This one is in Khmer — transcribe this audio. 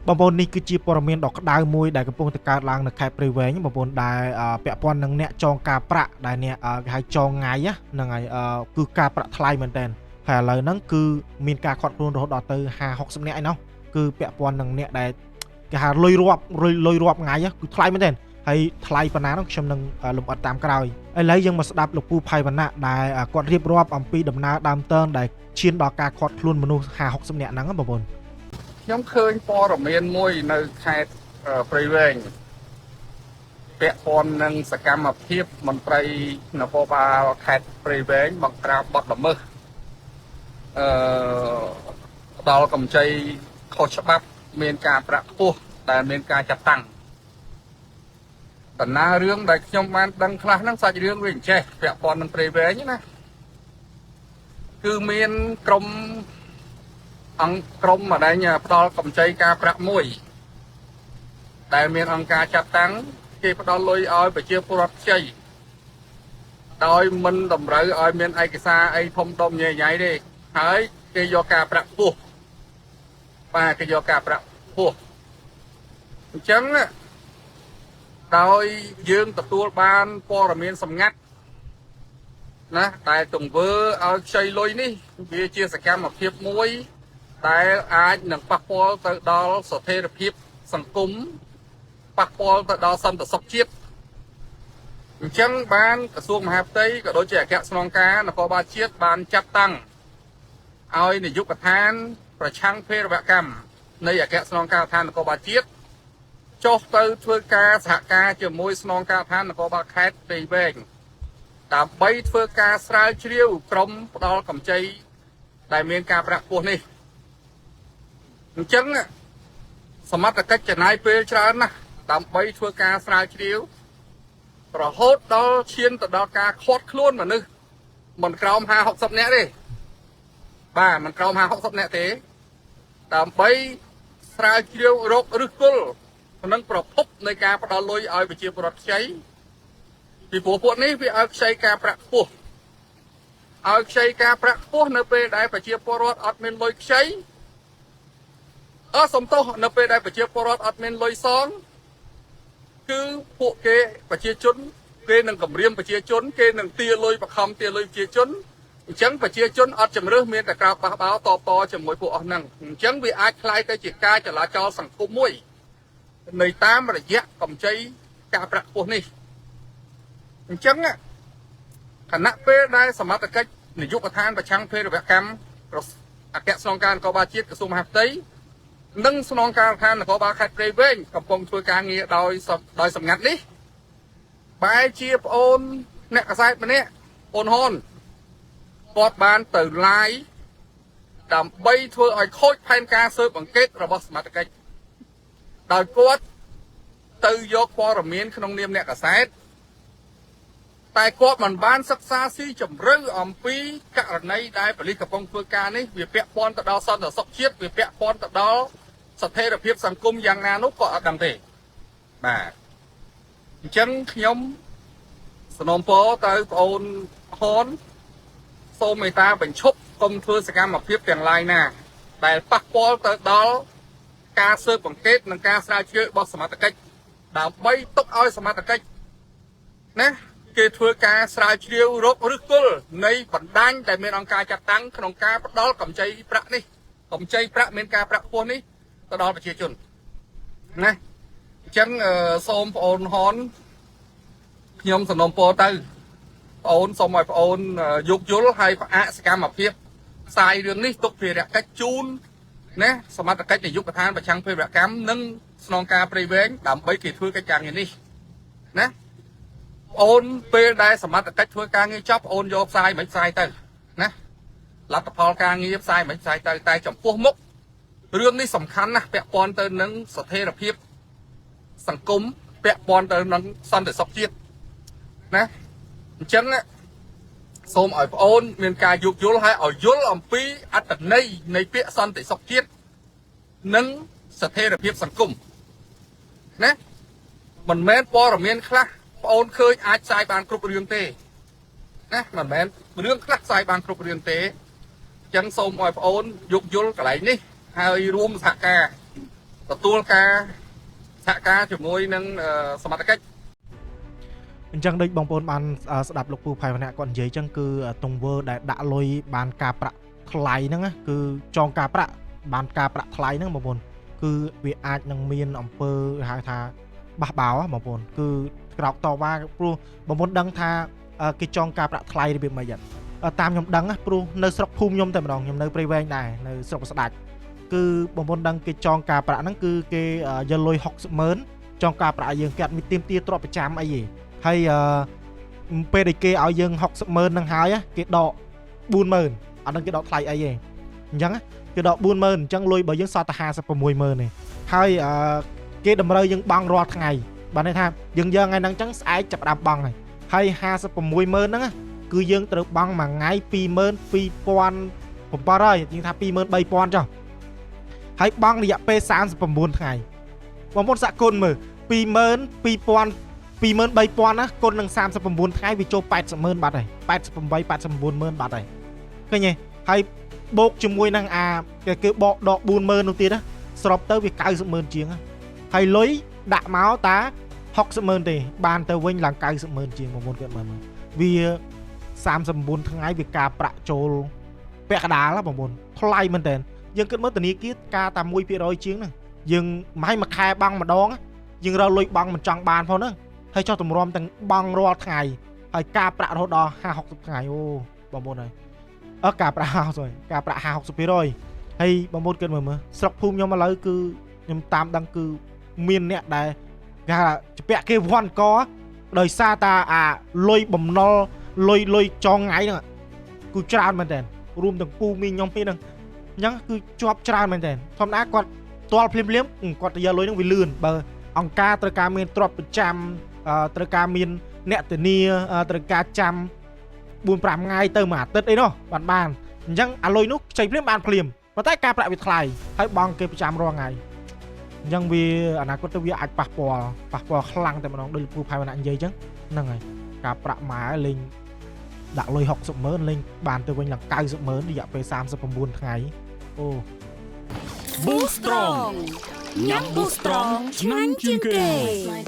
បងប្អូននេះគឺជាព័ត៌មានដ៏ក្តៅមួយដែលកំពុងតែកើតឡើងនៅខេត្តព្រៃវែងបងប្អូនដែលពាក់ព័ន្ធនឹងអ្នកចងការប្រាក់ដែលអ្នកគេហៅចងថ្ងៃហ្នឹងហើយគឺការប្រាក់ថ្លៃមែនតើហើយឥឡូវហ្នឹងគឺមានការឃាត់ខ្លួនរហូតដល់ទៅ50 60នាក់ឯណោះគឺពាក់ព័ន្ធនឹងអ្នកដែលគេហៅលុយរាប់លុយរាប់ថ្ងៃគឺថ្លៃមែនតើហើយថ្លៃប៉ុណ្ណានោះខ្ញុំនឹងលម្អិតតាមក្រោយឥឡូវយើងមកស្ដាប់លោកពូផៃវណ្ណៈដែលគាត់រៀបរាប់អំពីដំណើរដើមតើងដែលឈានដល់ការឃាត់ខ្លួនមនុស្ស50 60នាក់ហ្នឹងបងប្អូន ខ្ញុំឃើញព័ត៌មានមួយនៅខេត្តព្រៃវែងពាក់ព័ន្ធនឹងសកម្មភាពមន្ត្រីនគរបាលខេត្តព្រៃវែងបង្ក្រាបបទល្មើសអឺផ្ដល់កម្ចីខុសច្បាប់មានការប្រាក់ខ្ពស់ដែលមានការចាត់តាំងដំណើររឿងដែលខ្ញុំបានដឹងខ្លះហ្នឹងសាច់រឿងវាអញ្ចេះពាក់ព័ន្ធនឹងព្រៃវែងណាគឺមានក្រុម អង្គក្រុមម្ដែងផ្ដល់កម្ចីការប្រាក់មួយដែលមានអង្គការចាត់តាំងគេផ្ដល់លុយឲ្យប្រជាពលរដ្ឋខ្ចីដោយមិនតម្រូវឲ្យមានឯកសារអីធំដុំញ៉ៃញ៉ៃទេហើយគេយកការប្រាក់ខ្ពស់បាទគេយកការប្រាក់ខ្ពស់អញ្ចឹងដោយយើងទទួលបានព័ត៌មានសម្ងាត់ណាដែលទង្វើឲ្យខ្ចីលុយនេះវាជាសកម្មភាពមួយ ដែលអាចនឹងប៉ះពាល់ទៅដល់ស្ថិរភាពសង្គមប៉ះពាល់ទៅដល់សន្តិសុខជាតិអញ្ចឹងបានក្រសួងមហាផ្ទៃក៏ដូចជាអគ្គស្នងការនគរបាលជាតិបានចាត់តាំងឲ្យនាយកដ្ឋានប្រឆាំងភេរវកម្មនៃអគ្គស្នងការដ្ឋាននគរបាលជាតិចុះទៅធ្វើការសហការជាមួយស្នងការដ្ឋាននគរបាលខេត្តព្រៃវែងដើម្បីធ្វើការស្រាវជ្រាវក្រុមផ្ដល់កម្ចីដែលមានការប្រាក់ខ្ពស់នេះ អញ្ចឹងសមត្ថកិច្ចចំណាយពេលច្រើនណាស់ដើម្បីធ្វើការស្រាវជ្រាវរហូតដល់ឈានទៅដល់ការឃាត់ខ្លួនមនុស្សមិនក្រោម50 60នាក់ទេបាទមិនក្រោម50 60នាក់ទេដើម្បីស្រាវជ្រាវរកឫសគល់និងប្រភពនៃការផ្ដល់លុយឲ្យប្រជាពលរដ្ឋខ្ចីពីព្រោះពួកនេះវាឲ្យខ្ចីការប្រាក់ខ្ពស់ឲ្យខ្ចីការប្រាក់ខ្ពស់នៅពេលដែលប្រជាពលរដ្ឋអត់មានលុយខ្ចី អឺសំទោសនៅពេលដែលប្រជាពលរដ្ឋអត់មានលុយសងគឺពួកគេប្រជាជនគេនឹងគម្រាមប្រជាជនគេនឹងទាលុយបខំទាលុយប្រជាជនអញ្ចឹងប្រជាជនអត់ជំរឿសមានតែក្រោកបះបោតបតជាមួយពួកអស់ហ្នឹងអញ្ចឹងវាអាចក្លាយទៅជាការចលាចលសង្គមមួយនៃតាមរយៈកម្ចីការប្រាក់ខ្ពស់នេះអញ្ចឹងខណៈពេលដែលសមត្ថកិច្ចនាយកដ្ឋានប្រឆាំងភេរវកម្មអគ្គស្នងការនគរបាលជាតិក្រសួងមហាផ្ទៃ និងស្នងការដ្ឋាននគរបាលខេត្តព្រៃវែងកំពុងធ្វើការងារដោយដោយសម្ងាត់នេះបែរជាប្អូនអ្នកកសែតម្នាក់អូនហ៊ុនគាត់បានទៅ live ដើម្បីធ្វើឲ្យខូចផែនការស៊ើបអង្កេតរបស់សមត្ថកិច្ចដោយគាត់ទៅយកព័ត៌មានក្នុងនាមអ្នកកសែតតែគាត់មិនបានសិក្សាស៊ីជម្រៅអំពីករណីដែលប៉ូលីសកំពុងធ្វើការនេះវាពាក់ព័ន្ធទៅដល់សន្តិសុខជាតិវាពាក់ព័ន្ធទៅដល់ ស្ថិរភាពសង្គមយ៉ាងណានោះក៏អត់ដឹងទេបាទអញ្ចឹងខ្ញុំសំណូមពរទៅប្អូនហ៊នសូមមេត្តាបញ្ឈប់កុំធ្វើសកម្មភាពទាំងឡាយណា ដែលប៉ះពាល់ទៅដល់ការស៊ើបអង្កេតនិងការស្រាវជ្រាវរបស់សមត្ថកិច្ចដើម្បីទុកឲ្យសមត្ថកិច្ចណាគេធ្វើការស្រាវជ្រាវរកឫសគល់នៃបណ្ដាញដែលមានអង្គការចាត់តាំងក្នុងការផ្ដល់កម្ចីប្រាក់នេះកម្ចីប្រាក់មានការប្រាក់ខ្ពស់នេះ ទៅដល់ប្រជាជនណាអញ្ចឹងសូមប្អូនហនខ្ញុំសំណូមពរទៅប្អូនសូមឲ្យប្អូនយោគយល់ហើយផ្អាកសកម្មភាពផ្សាយរឿងនេះទុកភារកិច្ចជូនណាសមត្ថកិច្ចនាយកដ្ឋានប្រឆាំងភេរវកម្មនិងស្នងការព្រៃវែងដើម្បីគេធ្វើកិច្ចការងារនេះណាប្អូនពេលដែលសមត្ថកិច្ចធ្វើការងារចប់ប្អូនយកផ្សាយមិនផ្សាយទៅណាលទ្ធផលការងារផ្សាយមិនផ្សាយទៅតែចំពោះមុខ រឿងនេះសំខាន់ណាស់ពាក់ព័ន្ធទៅនឹងស្ថិរភាពសង្គមពាក់ព័ន្ធទៅនឹងសន្តិសុខជាតិណាអញ្ចឹងសូមឲ្យប្អូនមានការយោគយល់ហើយឲ្យយល់អំពីអត្ថន័យនៃពាក្យសន្តិសុខជាតិនិងស្ថិរភាពសង្គមណាមិនមែនព័ត៌មានខ្លះប្អូនឃើញអាចផ្សាយបានគ្រប់រឿងទេណាមិនមែនរឿងខ្លះផ្សាយបានគ្រប់រឿងទេអញ្ចឹងសូមឲ្យប្អូនយោគយល់កន្លែងនេះហើយរួមសហការ ទទួលការសហការជាមួយនឹងសមត្ថកិច្ច អញ្ចឹងដូចបងប្អូនបានស្ដាប់លោកពូផៃវណ្ណៈគាត់និយាយអញ្ចឹងគឺទង្វើដែលដាក់លុយបានការប្រាក់ថ្លៃហ្នឹងណាគឺចងការប្រាក់បានការប្រាក់ថ្លៃហ្នឹងបងប្អូនគឺវាអាចនឹងមានអំពើហៅថាបះបោបងប្អូនគឺក្រោកតវ៉ាព្រោះបងប្អូនដឹងថាគេចងការប្រាក់ថ្លៃរបៀបម៉េចតាមខ្ញុំដឹងណាព្រោះនៅស្រុកភូមិខ្ញុំតែម្ដងខ្ញុំនៅព្រៃវែងដែរនៅស្រុកស្ដាច់គឺបងប្អូនដឹងគេចងការប្រាក់ហ្នឹងគឺគេយកលុយ60ម៉ឺនចងការប្រាក់ឲ្យយើងគេអត់មានទាមទារទ្រព្យប្រចាំអីទេហើយពេលដែលគេឲ្យយើង60ម៉ឺនហ្នឹងហើយគេដក40000អត់ដឹងគេដកថ្លៃអីទេអញ្ចឹងគេដក40000អញ្ចឹងលុយរបស់យើងសល់តែ560,000ទេហើយគេតម្រូវយើងបង់រាល់ថ្ងៃបានន័យថាយើងយកថ្ងៃហ្នឹងអញ្ចឹងស្អែកចាប់ផ្ដើមបង់ហើយ560,000ហ្នឹងគឺយើងត្រូវបង់មួយថ្ងៃ22700យើងថា23000ចុះហើយបង់រយៈពេល39ថ្ងៃបងប្អូនសាក់គុណមើល22000 23000ណាគុណនឹង39ថ្ងៃវាចូល800,000បាត់ហើយ88 890,000បាត់ហើយឃើញទេហើយបូកជាមួយនឹងអាគេបកដក40000នោះទៀតណាស្របទៅវា900,000ជាងហើយលុយដាក់មកតា600,000ទេបានទៅវិញឡើង900,000ជាងបងប្អូនគាត់មើលវា39ថ្ងៃវាការប្រាក់ចូលពាក់កណ្ដាលបងប្អូនថ្លៃមែនតើយើងគិតមើលធនាគារការតែ1%ជាងហ្នឹងយើងមិនឲ្យមួយខែបង់ម្ដងយើងរកលុយបង់មិនចង់បានផងហ្នឹងហើយចុះតម្រាំទាំងបង់រាល់ថ្ងៃហើយការប្រាក់រហូតដល់50 60ថ្ងៃអូបងប្អូនហើយការប្រាក់50ការប្រាក់50 60%ហើយបងប្អូនគិតមើលមើលស្រុកភូមិខ្ញុំឥឡូវគឺខ្ញុំតាមដឹងគឺមានអ្នកដែលគេថាជពាក់គេវាន់កដោយសារតាអាលុយបំណុលលុយចងថ្ងៃហ្នឹងគឺច្រើនមែនតើរួមទាំងពូមីខ្ញុំពីហ្នឹងអញ្ចឹងគឺជាប់ច្រើនមែនតើធម្មតាគាត់ទាល់ភ្លាមភ្លាមគាត់ទៅយកលុយហ្នឹងវាលឿនបើអង្គការត្រូវការមានទ្រព្យប្រចាំត្រូវការមានអ្នកធានាត្រូវការចាំ4 5ថ្ងៃទៅមួយអាទិត្យអីនោះបានអញ្ចឹងអាលុយនោះខ្ចីភ្លាមបានភ្លាមប៉ុន្តែការប្រាក់វាថ្លៃហើយបង់គេប្រចាំរាល់ថ្ងៃអញ្ចឹងវាអនាគតទៅវាអាចប៉ះពាល់ខ្លាំងតែម្ដងដោយលោកពូផៃវណ្ណៈនិយាយអញ្ចឹងហ្នឹងហើយការប្រាក់ម៉ែលេងដាក់លុយ60,000លេងបានទៅវិញឡើង90,000រយៈពេល39ថ្ងៃអូ Boost Strong ញ៉ាំ Boost Strong ឆ្ងាញ់ជាងគេ My